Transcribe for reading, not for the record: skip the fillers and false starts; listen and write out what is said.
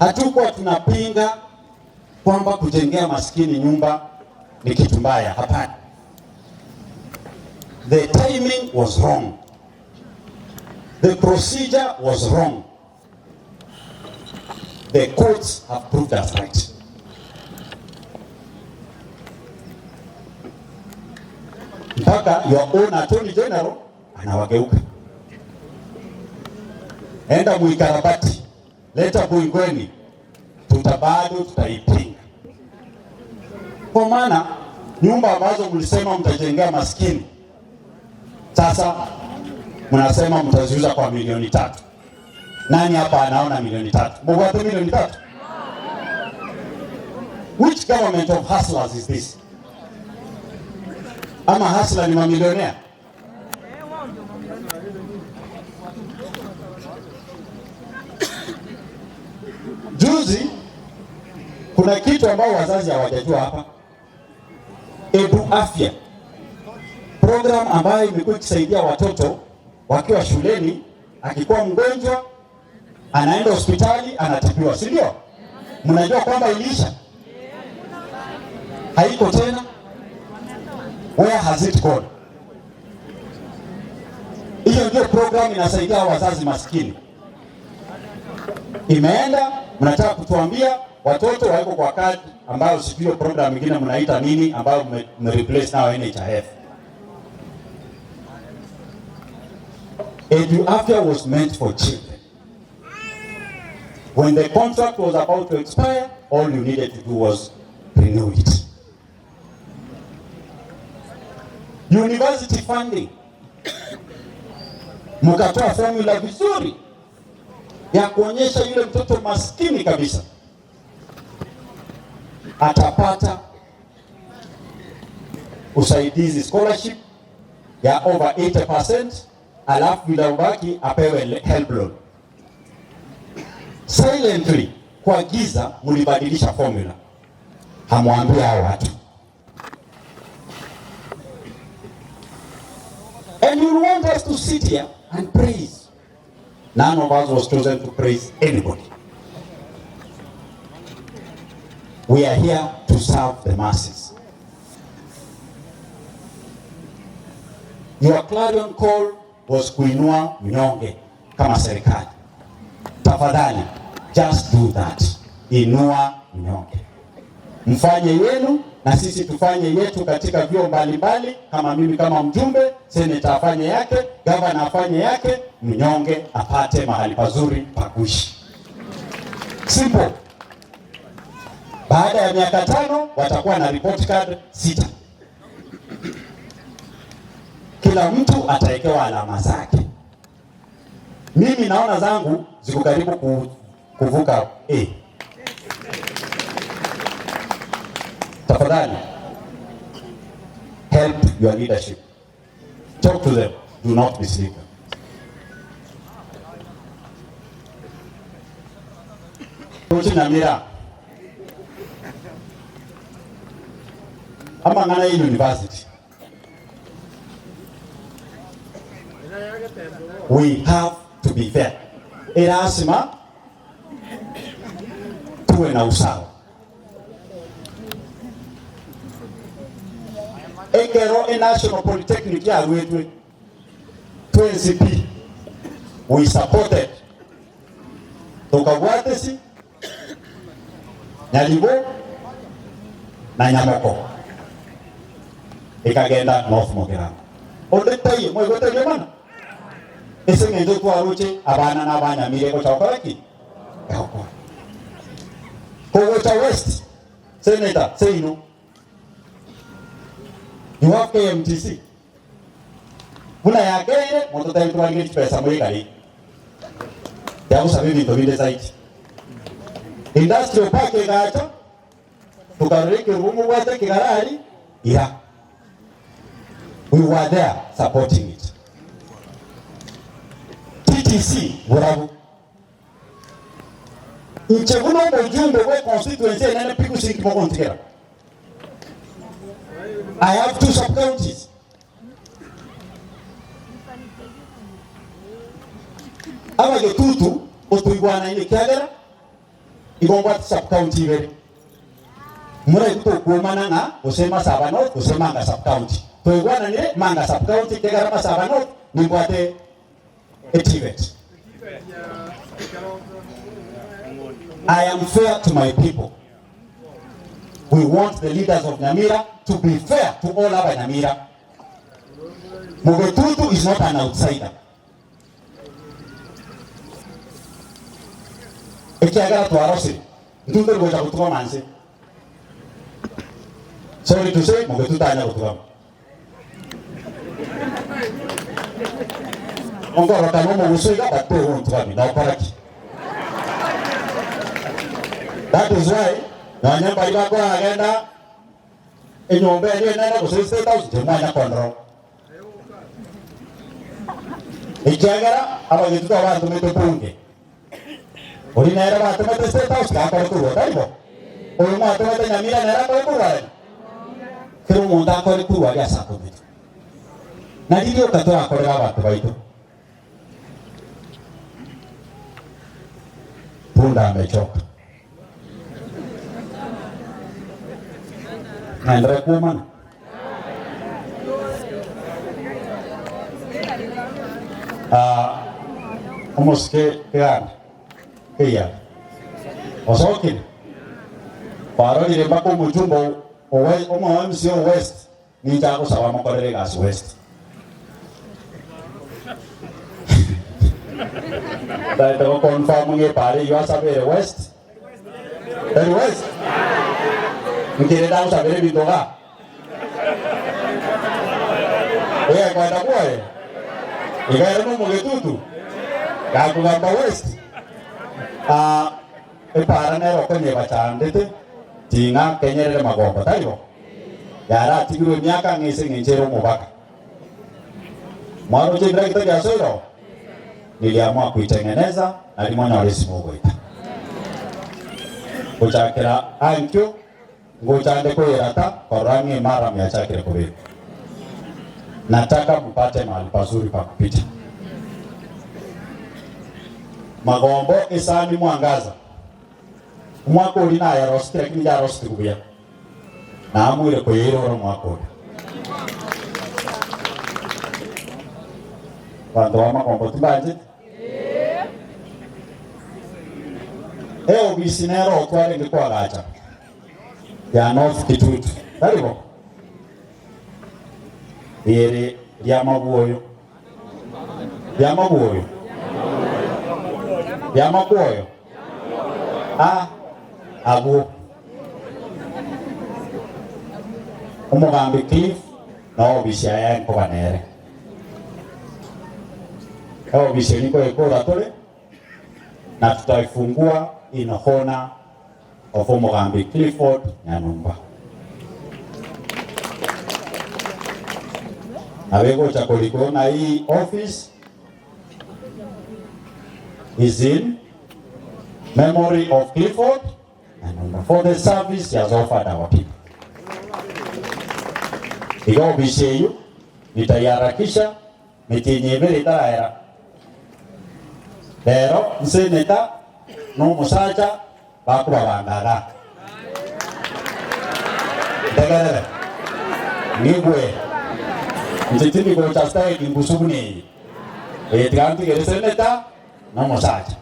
Hatukuwa tunapinga kwamba kujengea maskini nyumba ni kitu mbaya, hapana. The timing was wrong. The procedure was wrong. The courts have proved us right. Mpaka your own attorney general anawageuka. Enda muikarabati, leta Buingweni, tuta bado tutaipinga, kwa maana nyumba ambazo mlisema mtajengea maskini sasa mnasema mtaziuza kwa milioni tatu. Nani hapa anaona milioni tatu? Mugwate milioni tatu? Which government of hustlers is this? Ama hustler ni mamilionea? Juzi kuna kitu ambao wazazi hawajajua hapa. Edu Afya program ambayo imekuwa ikisaidia watoto wakiwa shuleni, akikuwa mgonjwa anaenda hospitali anatibiwa, si ndio? Mnajua kwamba iliisha, haiko tena. Where has it gone? Hiyo ndio program inasaidia wazazi maskini. Imeenda, mnataka kutuambia watoto wako kwa kadi ambayo sijui hiyo program nyingine mnaita nini ambayo mmereplace nao NHIF. Edu Afya was meant for children. When the contract was about to expire, all you needed to do was renew it. University funding. Mkatoa formula vizuri ya kuonyesha yule mtoto maskini kabisa atapata usaidizi scholarship ya over 80%, alafu vilobaki apewe help loan. Silently kwa giza mlibadilisha formula, hamwambia hao watu. And you want us to sit here and praise. None of us was chosen to praise anybody. We are here to serve the masses. Your clarion call was kuinua mnyonge kama serikali. Tafadhali, just do that. Inua mnyonge, mfanye yenu na sisi tufanye yetu katika vyuo mbalimbali. Kama mimi kama mjumbe, seneta afanye yake, gavana afanye yake, mnyonge apate mahali pazuri pa kuishi. Simple. Baada ya miaka tano watakuwa na report card sita, kila mtu atawekewa alama zake. Mimi naona zangu ziko karibu kuvuka A. Tafadhali help your leadership, talk to them, do not mislead them. Nyamira amang'ana ye university we have to be fair, erasima tuwe na usawa. Ekero e National Polytechnic yaruetwe twensi pi we supported tokabwatesi Nyaribo na Nyamoko ekagenda North Mogirango. Onde taiyo moigwete riomana ase eng'encho twaroche abana na abanyamire gocha gokora ki? Egokora. Kogocha West, Senator, seino you have KMTC buna yakeire mototebi twarige chibesa moikare yagosaba ebinto binde zaidi. Industrial park egacha tokarora ekerubo mobwate ekegarari ira. We were there supporting it. TTC borabu. Inche buna omojumbe bwe constituency enene pi gose inki mogontigera. I have two sub counties. Abagetutu otoigwanaine ekiagera. Igo mbwate sub county ibere. Moraigwe tokwomana ng'a gose Masaba North gose Manga sub county. Toigwananire Manga sub county ekiagera Masaba North nimbwate eTVET. I am fair to my people. We want the leaders of Nyamira to be fair to all aba Nyamira. Mugetutu is not an outsider. Ekiagera twarosire, intwe ntori gocha gotugama nse. Sorry to say, Mugetutu tanya gotugama. Onkorokana omogusu iga, but togontugami, nokora ki? That is why nonya mbaria bakoragenda enyomba eria enene gose estate house, inche mwanya kondora. Ekiagera abagetutu aba bantomete bunge, oria nere batomete State House gakore korwa, tari bo? Oyo mwatomete Nyamira nere akore korwa aria? Kera omonto akore korwa aria ase atometwe. Na riria rioka torakorere abanto baito. Punda amechoka. Naenderee kwomana. Ah, omosike keganda keiya osokire kwarorire mpaka omochumba owe omo MC o West ninche agosaba amokorere egasi West. Ntaete go confirm ng'a epara eyio asabere West tari West nkere ndagosabera ebinto igaa egekwenda bwoye iga ere nomogetutu gakogamba West ah, epara nere okonyeba chandete ting'a kenyerere magombo tari bo yaratigirwe emiaka ng'a ase eng'encho ere omobaka Mwaroche ebirakita bia soiro? Niliamua kuitengeneza nari monyore esimo ogoita. Gochakera ankio ngocha nde koyerata korora ng'a emaramu yachakire kobekwa. Nataka mupate mahali pazuri pa kupita. Magombo esani mwangaza. Omwaka oria nayaroseti lakini yarosetigu buya. Naamwire koyeirora omwaka oria. Abanto b'amagombo timbancheti? Eobisi nero twarenge koagacha ya North Kitutu, tari bo? Ere ri'amabwoyo, ri'amabwoyo, ri'amakwoyo, a abwo. Omogambi Cliff na obisi yaye nkoba nere. Eobisi eri nkoyekora tore na tutaifungua in honor of Omogambi Clifford Nyanumba. Nabo egocha korikwa ng'a hii office is in memory of Clifford Nyanumba for the service he has offered our people. Iga ofisi eyio nitaiharakisha metienyi ebere etaraera. Rero nseneta na omosacha bakobabanga igaa. Ntegerere, ng'igwe, inche tindi gocha style ngusu buna eye. Eye tiga ntigere seneta na omosacha.